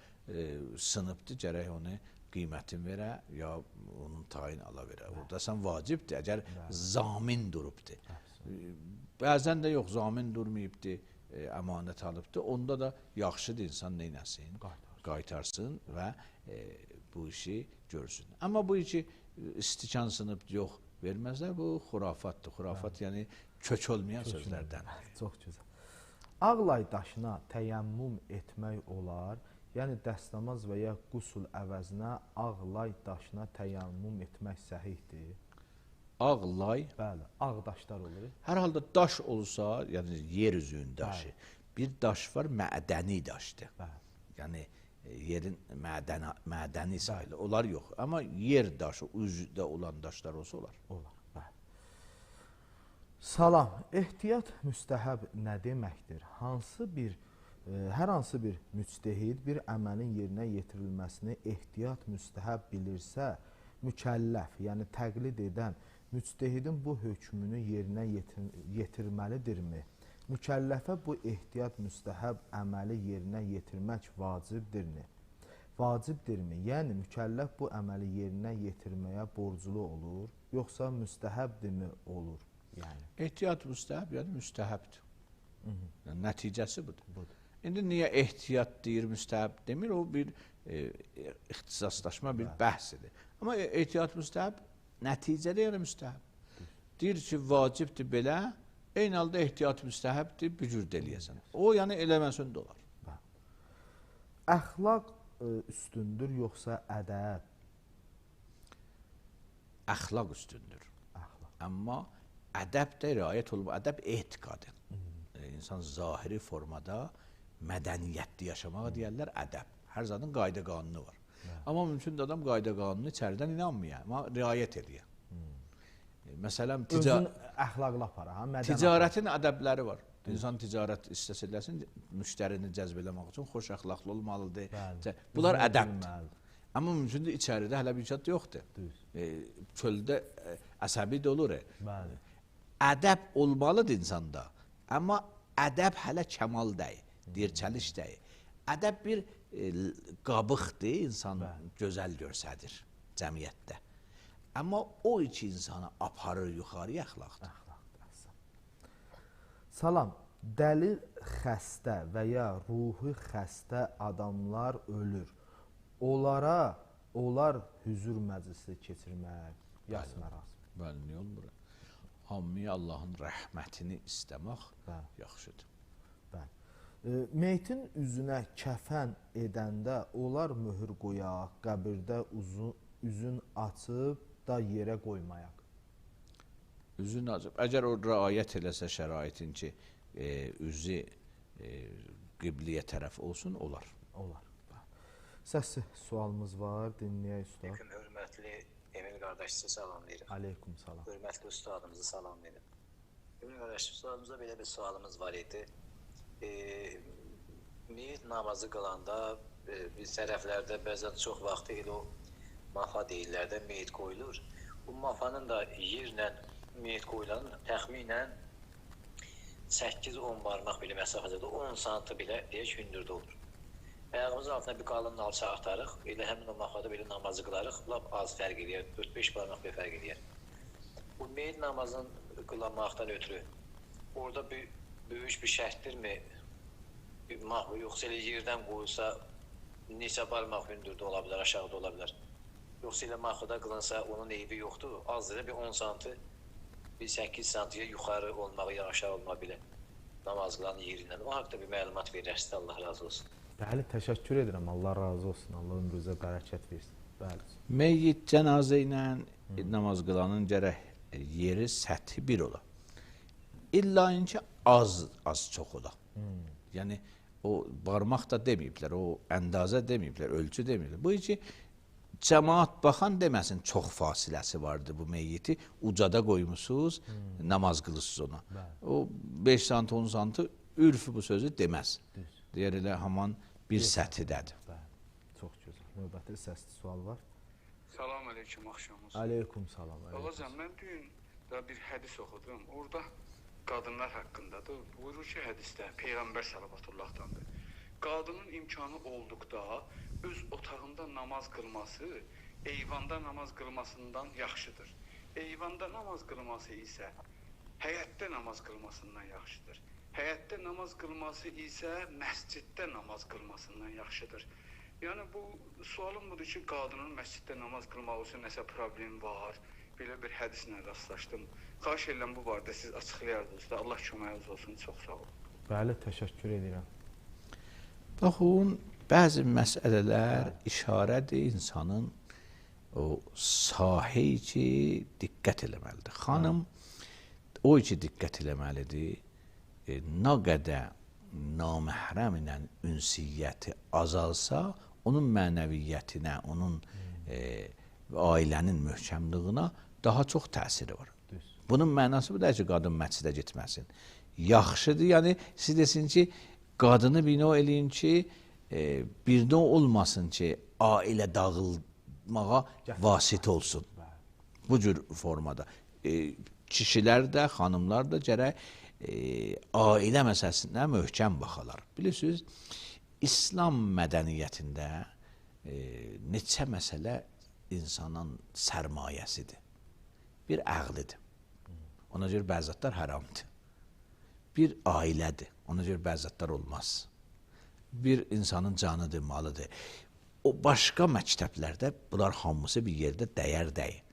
sınıbdır, gərək onu qiymətini verə, ya onun tayin ala verə. Orada sən vacibdir, əgər Bəli. Zamin durubdur. Bəzən də yox, zamin durmayıbdır, əmanət alıbdır. Onda da yaxşıdır insan neynəsin? Qaytarsın və bu işi görsün. Amma bu işi istikan sınıb yox verməzlər, bu xurafatdır. Xurafat yəni kök olmayan sözlərdən. Çox gözəl. Ağlay daşına təyəmmüm etmək olar. Yəni dəstəmaz və ya qusul əvəzinə ağlay daşına təyəmmüm etmək səhihdir. Ağlay? Bəli, ağ daşlar olur. Hər halda daş olsa, yəni yer üzüyün daşı. Bəli. Bir daş var, mədəni daşdır. Bəli. Yəni yerin mədəni sayılır. Onlar yox. Amma yer daşı, üzdə olan daşlar olsa olar. Olar, bəli. Salam. Ehtiyat müstəhəb nə deməkdir? Hər hansı bir müctehid bir əməlin yerinə yetirilməsini ehtiyat müstəhəb bilirsə, mükəlləf, yəni təqlid edən müctehidin bu hökmünü yerinə yetirməlidirmi? Mükəlləfə bu ehtiyat müstəhəb əməli yerinə yetirmək vacibdirmi? Vacibdirmi? Yəni mükəlləf bu əməli yerinə yetirməyə borclu olur, yoxsa müstəhəbdirmi olur? Yəni. Ehtiyat müstəhəb, yəni müstəhəbdir. Yəni, nəticəsi budur. İndi niyə ehtiyat deyir, müstəhəb demir, o bir ixtisaslaşma, bir bəhs edir. Amma ehtiyat müstəhəb, nəticədə yəni müstəhəb. Deyir ki, vacibdir belə, eyni halda ehtiyat müstəhəbdir, bu cür də eləyəsən. O, yəni eləməsin də olar. Əxlaq üstündür, yoxsa ədəb? Əxlaq üstündür. Əxlaq. Amma ədəb də riayət olunur. Ədəb etiqadır. İnsan zahiri formada mədəniyyətli yaşamağa deyərlər ədəb. Hər zadın qayda qanunu var. Amma mümkündür adam qayda qanunu içəridən inanmıyor, amma riayət edir. Məsələn, əxlaqlı apara, ticarətin ədəbləri var. İnsan ticarət istəsə eləsin, müştərini cəzb eləmək üçün xoş əxlaqlı olmalıdır. Bəli. Bunlar ədəbdir. Amma mümkündür içəridə hələ bir zat yoxdur. Çöldə əsəbi də olur. Bəli. Ədəb olmalıdır insanda. Amma ədəb hələ kəmal deyil, dirçəliş deyil. Ədəb bir qabıqdır, insan Bəli. gözəl görsədir. cəmiyyətdə. Amma o iki insanı aparır yuxarıya əxlaqdır. Əxlaqdır. Salam. Dəli xəstə və ya ruhi xəstə adamlar ölür. Onlar hüzur məclisi keçirmək, yas mərasimi. Bəli, niyə olmur? Hamıya Allahın rəhmətini istəmək yaxşıdır. Bəli. Meytin üzünə kəfən edəndə onlar möhür qoyaq, qəbirdə üzün açıb da yerə qoymayaq. Üzün açıb. Əgər o riayət eləsə şəraitin ki, üzü qibliyə tərəf olsun, olar. Olar. Səsli sualımız var, dinləyək usta. Aleyküm, hörmətli Emil qardaş, sizi salamlayıram. Aleyküm salam. Hörmətli ustadımızı salamlayıram. Emil qardaş, ustadımıza belə bir sualımız var idi. Meyit namazı qılanda biz tərəflərdə bəzən çox vaxtı elə o mafa deyirlər də meyit qoyulur. Bu mafanın da yerlə meyit qoyulanın təxminən 8-10 barmaq belə məsafədə, 10 santı belə deyək hündürdə olur. Ayağımızın altına bir qalın alça atarıq, elə həmin o mafada belə namazı qılarıq, lap az fərq eləyər, 4-5 barmaq belə fərq eləyər. Bu meyit namazını qılamaqdan ötürü orada böyük bir şərtdirmi? Yoxsa elə yerdən qoyulsa neçə barmaq hündürdə ola bilər, aşağıda ola bilər. Yoxsa elə mafada qılınsa onun eybi yoxdur, azdır bir 10 santı, bir 8 santiyə yuxarı olmağı, ya aşağı olmağı belə namaz qılan yerindən. O haqda bir məlumat verərsiz, Allah razı olsun. Bəli, təşəkkür edirəm. Allah razı olsun. Allah ömrünüzə bərəkət versin. Bəli. Meyyit cənazə ilə namaz qılanın gərək yeri, səthi bir ola. İlla ki, az çox ola. Yəni, o barmaq da deməyiblər, o əndazə deməyiblər, ölçü deməyiblər. Bu ki, cəmaat baxan deməsin, çox fasiləsi vardı bu meyyiti, ucada qoymuşsunuz, namaz qılırsınız ona. Bəli. O 5 sant, 10 santı ürf bu sözü deməz. Deyər elə haman bir səthidədir. Bəli, çox gözəl. Növbəti səsli sual var. Salam aleyküm, axşamınız. Aleyküm salam. Balacan, mən dün də bir hədis oxudum. Orada qadınlar haqqındadır. Buyurur ki, hədisdə Peyğəmbər salavatullahdandır. Qadının imkanı olduqda öz otağında namaz qılması eyvanda namaz qılmasından yaxşıdır. Eyvanda namaz qılması isə həyətdə namaz qılmasından yaxşıdır. Həyətdə namaz qılması isə məsciddə namaz qılmasından yaxşıdır. Yəni bu sualım budur ki, qadının məsciddə namaz qılmağı üçün nəsə problem var? Belə bir hədislə rastlaşdım. Xahiş edirəm bu barədə siz açıqlayardınız da. Allah köməyiniz olsun. Çox sağ olun. Bəli, təşəkkür edirəm. Baxın, bəzi məsələlər işarədir insanın o sahə ki diqqət eləməlidir. Xanım o ki diqqət eləməlidir. Nə qədər naməhrəm ilə ünsiyyəti azalsa, onun mənəviyyətinə, onun ailənin möhkəmliyinə daha çox təsiri var. Düz. Bunun mənası bu deyil ki, qadın məscidə getməsin. Yaxşıdır, yəni siz desin ki, qadını bir növ eləyin ki, bir növ olmasın ki, ailə dağılmağa vasitə olsun. Bu cür formada. Kişilər də, xanımlar da gərək ailə məsələsinə möhkəm baxalar. Bilirsiniz, İslam mədəniyyətində neçə məsələ insanın sərmayəsidir. Bir əqlidir. Ona görə bəzi zətlər haramdır. Bir ailədir. Ona görə bəzi zətlər olmaz. Bir insanın canıdır, malıdır. O başqa məktəblərdə bunlar hamısı bir yerdə dəyər deyil.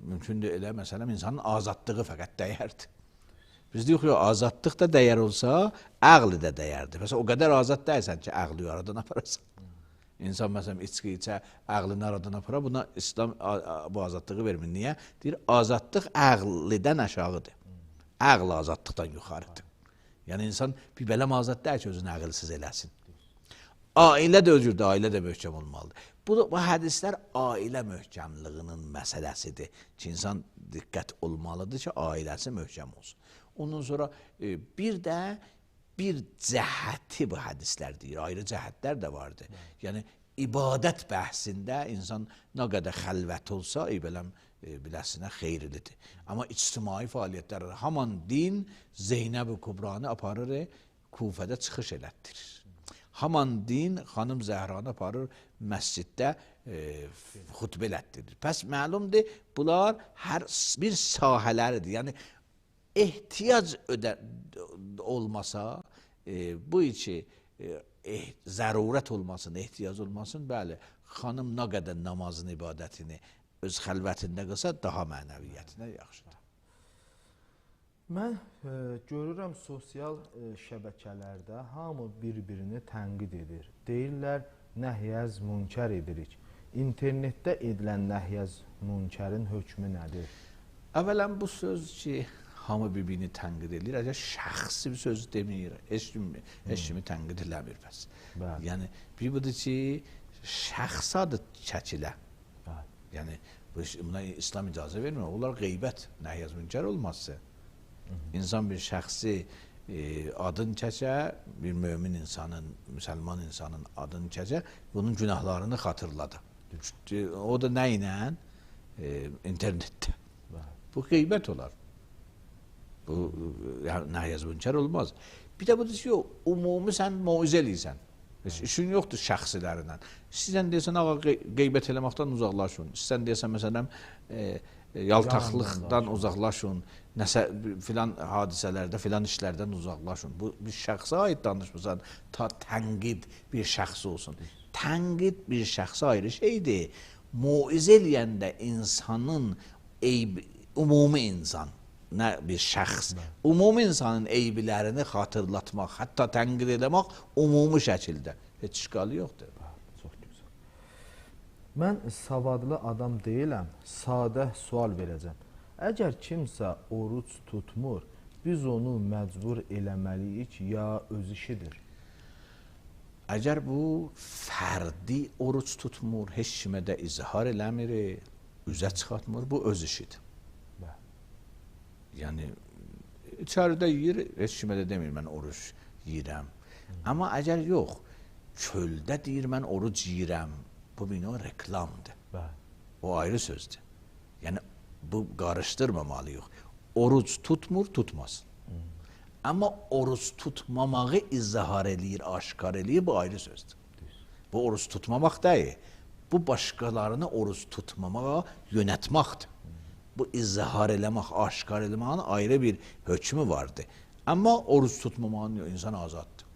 Mümkündür elə, məsələn, insanın azadlığı fəqət dəyərdir. Biz deyirik ki, azadlıq da dəyər olsa, əqli də dəyərdir. Məsələn, o qədər azad deyilsən ki, əqli aradan aparasan. İnsan, məsələn, içki içə, əqlini aradan apara, buna İslam bu azadlığı vermir. Niyə? Deyir, azadlıq əqlidən aşağıdır. Əql azadlıqdan yuxarıdır. Yəni, insan bir bələm azad deyil ki, özünü əqilsiz eləsin. Ailə də özürdür, ailə də möhkəm olmalıdır. Bu hədislər ailə möhkəmliyinin məsələsidir ki, insan diqqət olmalıdır ki, ailəsi möhkəm olsun. Ondan sonra bir də bir cəhəti bu hədislər deyir, ayrı cəhətlər də vardır. Yəni, ibadət bəhsində insan nə qədər xəlvət olsa, beləm biləsinə xeyirlidir. Amma ictimai fəaliyyətlər, haman din Zeynəb-i Kübranı aparır, Kufədə çıxış elətdirir. Haman din xanım Zəhranı aparır, məsciddə xutbə elətdirir. Pəs məlumdur, bunlar hər bir sahələridir. Yəni, ehtiyac olmasa, bu iki zərurət olmasın, ehtiyac olmasın, bəli, xanım nə qədər namazın ibadətini öz xəlvətində qılsa, daha mənəviyyətinə yaxşıdır. Mən görürəm sosial şəbəkələrdə hamı bir-birini tənqid edir. Deyirlər, nəhyəz münkər edirik. İnternetdə edilən nəhyəz münkərin hökmü nədir? Əvvələn bu söz ki, hamı bir-birini tənqid edir, əgər şəxsi bir söz demir, heç kimi tənqid eləmir bəs. Bəli. Yəni, bir budur ki, şəxs adı çəkilə. Bəli. Yəni, buna İslam icazə vermir, onlar qeybət, nəhyəz münkər olmazsa. İnsan bir şəxsi adını çəkə, bir mömin insanın, müsəlman insanın adını çəkə, bunun günahlarını xatırladı. O da nə ilə? İnternetdə. Bu qeybət olar. Bu, yəni, nəhyəz münkər olmaz. Bir də budur ki, yox, ümumi sən moizə eləyirsən. İşin yoxdur şəxsilərindən. Sizən deyəsən, ağa, qeybət eləməkdən uzaqlaşın. Sizən deyəsən, məsələn, yaltaqlıqdan uzaqlaşın, nəsə filan hadisələrdə, filan işlərdən uzaqlaşın. Bu, bir şəxsə aid danışmısan, ta tənqid bir şəxs olsun. Tənqid bir şəxsə ayrı şeydir. Moizə eləyəndə insanın eyb, ümumi insan, nə bir şəxs, ümumi insanın eybilərini xatırlatmaq, hətta tənqid eləmək ümumi şəkildə. Heç işgalı yoxdur. Çox gözəl. Mən savadlı adam deyiləm, sadə sual verəcəm. Əgər kimsə oruc tutmur, biz onu məcbur eləməliyik ya öz işidir? Əgər bu fərdi oruc tutmur, heç kimə də izhar eləmir, üzə çıxartmır, bu öz işidir. Yəni, içəridə yiyir, heç kimə də demir, mən oruc yiyirəm. Amma əgər yox, çöldə deyir, mən oruc yiyirəm, bu bir növ reklamdır. O ayrı sözdür. Yəni, bu qarışdırmamalıyıq. Oruc tutmur, tutmasın. Amma oruc tutmamağı izhar eləyir, aşkar eləyir, bu ayrı sözdür. Bu oruc tutmamaq deyil, bu başqalarını oruc tutmamağa yönətməkdir. Bu izhar eləmək, aşkar eləməyin ayrı bir hökmü vardı. Amma oruc tutmamağın insan azaddır.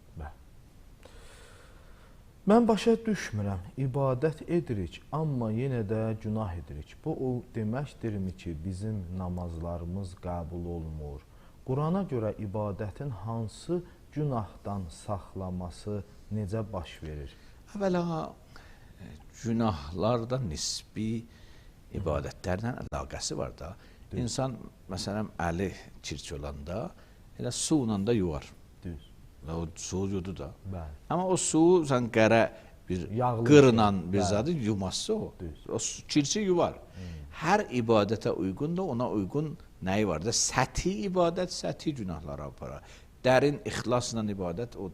Mən başa düşmürəm, ibadət edirik, amma yenə də günah edirik. Bu o deməkdirmi ki, bizim namazlarımız qəbul olmur? Qurana görə ibadətin hansı günahdan saxlaması necə baş verir? Əvvəla, günahlarda nisbi ibadətlərlə əlaqəsi var da. İnsan, məsələn, əli çirk olanda, elə su ilə da yuvar. Düz. O su yudu da. Bəli. Amma o su sən qərə bir qırla bir zadı yumazsa o. Düz. O çirki yuvar. Hər ibadətə uyğun da ona uyğun nəyi var da? Səthi ibadət, səthi günahlara aparar. Dərin ixlasla ibadət o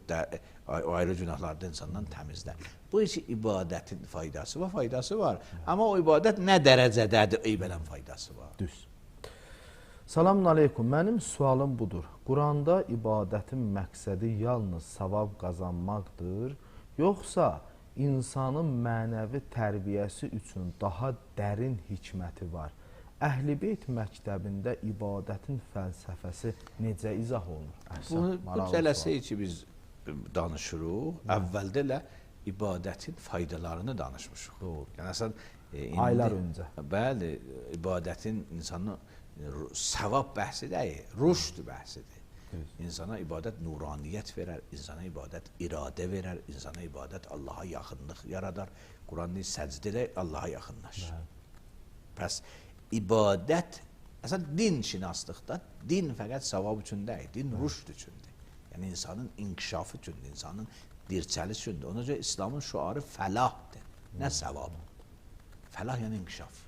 ayrı günahlarda insandan təmizlər. Bu işi ibadətin faydası var, faydası var. Amma o ibadət nə dərəcədədir, eybələn faydası var. Düz. Salamun aleykum. Mənim sualım budur. Quranda ibadətin məqsədi yalnız savab qazanmaqdır, yoxsa insanın mənəvi tərbiyəsi üçün daha dərin hikməti var? Əhl-i Beyt məktəbində ibadətin fəlsəfəsi necə izah olunur? Bu cələsə ki biz danışırıq, əvvəldə elə ibadətin faydalarını danışmışıq. Doğru. Yəni, əslən, aylar öncə. Bəli, ibadətin insanın savab bəhsi deyil, rüşd bəhsidir. İnsana ibadət nuraniyyət verər, insana ibadət iradə verər, insana ibadət Allaha yaxınlıq yaradar. Quran deyir, səcdə elə Allaha yaxınlaş. Pəs ibadət, əslən din şinaslıqda din fəqət savab üçün deyil, din rüşd üçündür. Yəni insanın inkişafı üçündür, insanın dirçəli üçündür. Ona görə İslamın şüarı fəlahdır, nə savab. Fəlah yəni inkişaf,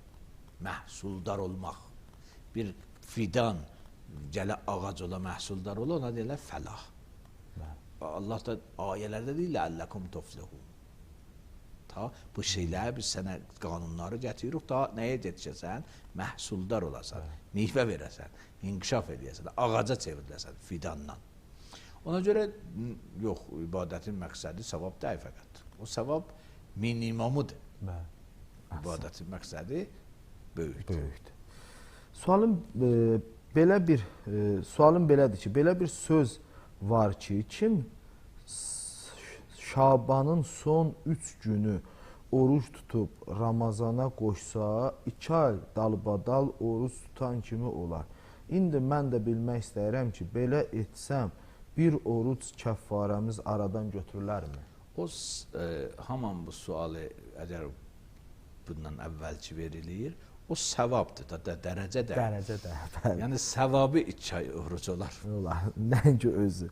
məhsuldar olmaq. Bir fidan gələ ağac ola, məhsuldar ola, ona deyirlər fəlah. Allah da ayələrdə deyir, ləəlləkum tuflihun. Ta bu şeyləri biz sənə qanunları gətiririk, ta nəyə yetişəsən? Məhsuldar olasan, meyvə verəsən, inkişaf edəsən, ağaca çevriləsən fidanla. Ona görə, yox, ibadətin məqsədi savab deyil fəqət. O savab minimumudur. İbadətin məqsədi böyükdür. Böyükdür. Sualım belə bir sualım belədir ki, belə bir söz var ki, kim Şabanın son 3 günü oruc tutub Ramazana qoşsa, 2 ay dalbadal oruc tutan kimi olar. İndi mən də bilmək istəyirəm ki, belə etsəm bir oruc kəffarəmiz aradan götürülərmi? O hamam bu sualı əgər bundan əvvəlki verilir, o səvabdır da, dərəcə də. Dərəcə də, bəli. Yəni səvabı 2 ay oruc olar. Olar, nəinki özü.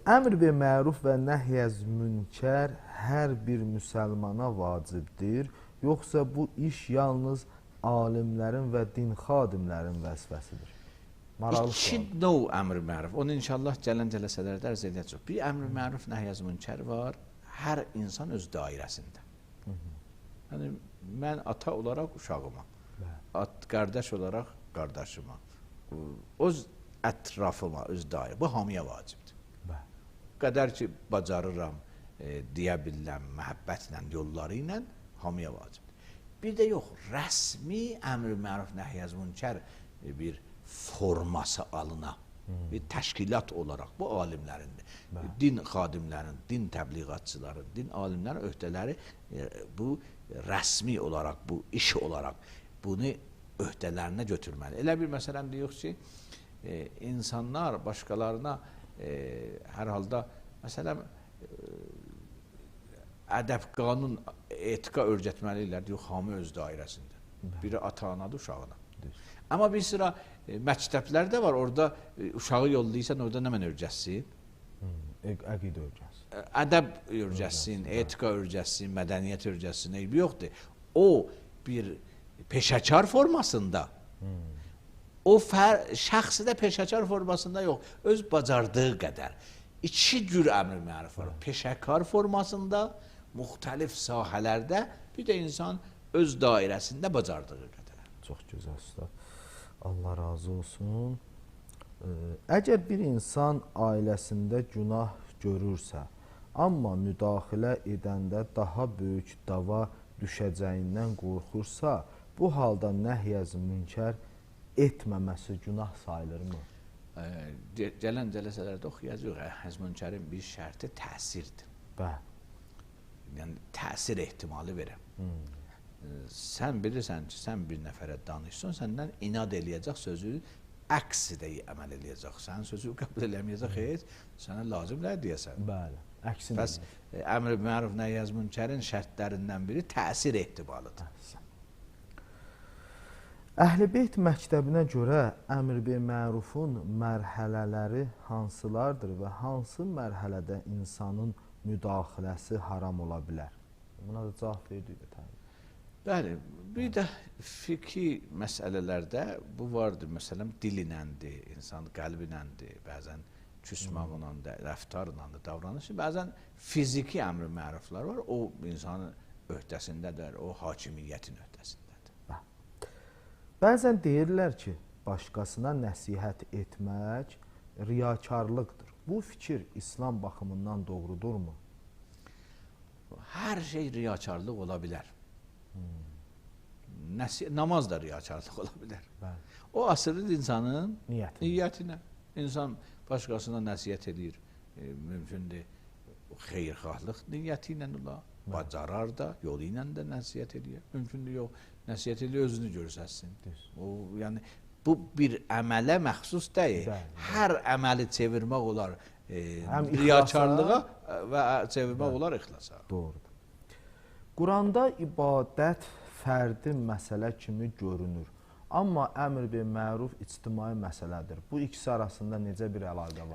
Əmr bi məruf və nəhy münkər hər bir müsəlmana vacibdir, yoxsa bu iş yalnız alimlərin və din xadimlərin vəzifəsidir? Maraqlı İki növ əmr məruf. Onu inşallah gələn cələsələrdə ərz edəcək. Bir əmr məruf, nəhy münkər var. Hər insan öz dairəsində. Yəni mən ata olaraq uşağıma, qardaş olaraq qardaşıma, öz ətrafıma, öz dairə. Bu hamıya vacibdir. Qədər ki bacarıram, deyə bilirəm, məhəbbətlə, yolları ilə hamıya vacibdir. Bir də yox, rəsmi əmr məruf, nəhy münkər bir forması alına, bir təşkilat olaraq bu alimlərindir. Din xadimlərinin, din təbliğatçıların, din alimlərin öhdələri bu rəsmi olaraq, bu iş olaraq bunu öhdələrinə götürməli. Elə bir məsələn deyirik ki, insanlar başqalarına hər halda, məsələn, ədəb, qanun, etika öyrətməlidirlər, deyir, hamı öz dairəsində. Biri ata-anadır, uşağına. Amma bir sıra məktəblər də var, orada uşağı yollayırsan, orada nə mən öyrətsin? Əqidə öyrətsin. Ədəb öyrətsin, etika öyrətsin, mədəniyyət öyrətsin, eybi yoxdur. O bir peşəkar formasında, o şəxsi də peşəkar formasında yox, öz bacardığı qədər. İki cür əmr məruf var. Peşəkar formasında, müxtəlif sahələrdə, bir də insan öz dairəsində bacardığı qədər. Çox gözəl, ustad. Allah razı olsun. Əgər bir insan ailəsində günah görürsə, amma müdaxilə edəndə daha böyük dava düşəcəyindən qorxursa, bu halda nəhy münkər etməməsi günah sayılırmı? Gələn cələsələrdə oxuyacağıq. Nəhy münkərin bir şərti təsirdir. Bəli. Yəni təsir ehtimalı verir. Sən bilirsən ki, sən bir nəfərə danışsan, səndən inad eləyəcək sözü, əksi də əməl eləyəcək. Sənin sözü qəbul eləməyəcək heç, sənə lazım nə deyəsən? Bəli, əksinə. Bəs əmr məruf nəhy münkərin şərtlərindən biri təsir ehtimalıdır. Əhl-i Beyt məktəbinə görə əmr bi mərufun mərhələləri hansılardır və hansı mərhələdə insanın müdaxiləsi haram ola bilər? Buna da cavab verdik də təbii. Bəli, bir də fiqhi məsələlərdə bu vardır. Məsələn, dilinəndir, insan qəlbinəndir, bəzən küsmağınla, rəftarla da davranışı, bəzən fiziki əmr məruflar var, o insanın öhdəsindədir, o hakimiyyətin öhdəsindədir. Bəzən deyirlər ki, başqasına nəsihət etmək riyakarlıqdır. Bu fikir İslam baxımından doğrudurmu? Hər şey riyakarlıq ola bilər. Namaz da riyakarlıq ola bilər. Bəli. O asılıdır insanın niyyətinə. İnsan başqasına nəsihət edir, mümkündür xeyirxahlıq niyyəti ilə ola, bacarar da, yolu ilə də nəsihət edir. Mümkündür yox, nəsihət edir, özünü görsəsin. O, yəni, bu bir əmələ məxsus deyil. Bəli. Hər əməli çevirmək olar riyakarlığa və çevirmək olar ixlasa. Doğrudur. Quranda ibadət fərdi məsələ kimi görünür. Amma əmr bil məruf ictimai məsələdir. Bu ikisi arasında necə bir əlaqə var?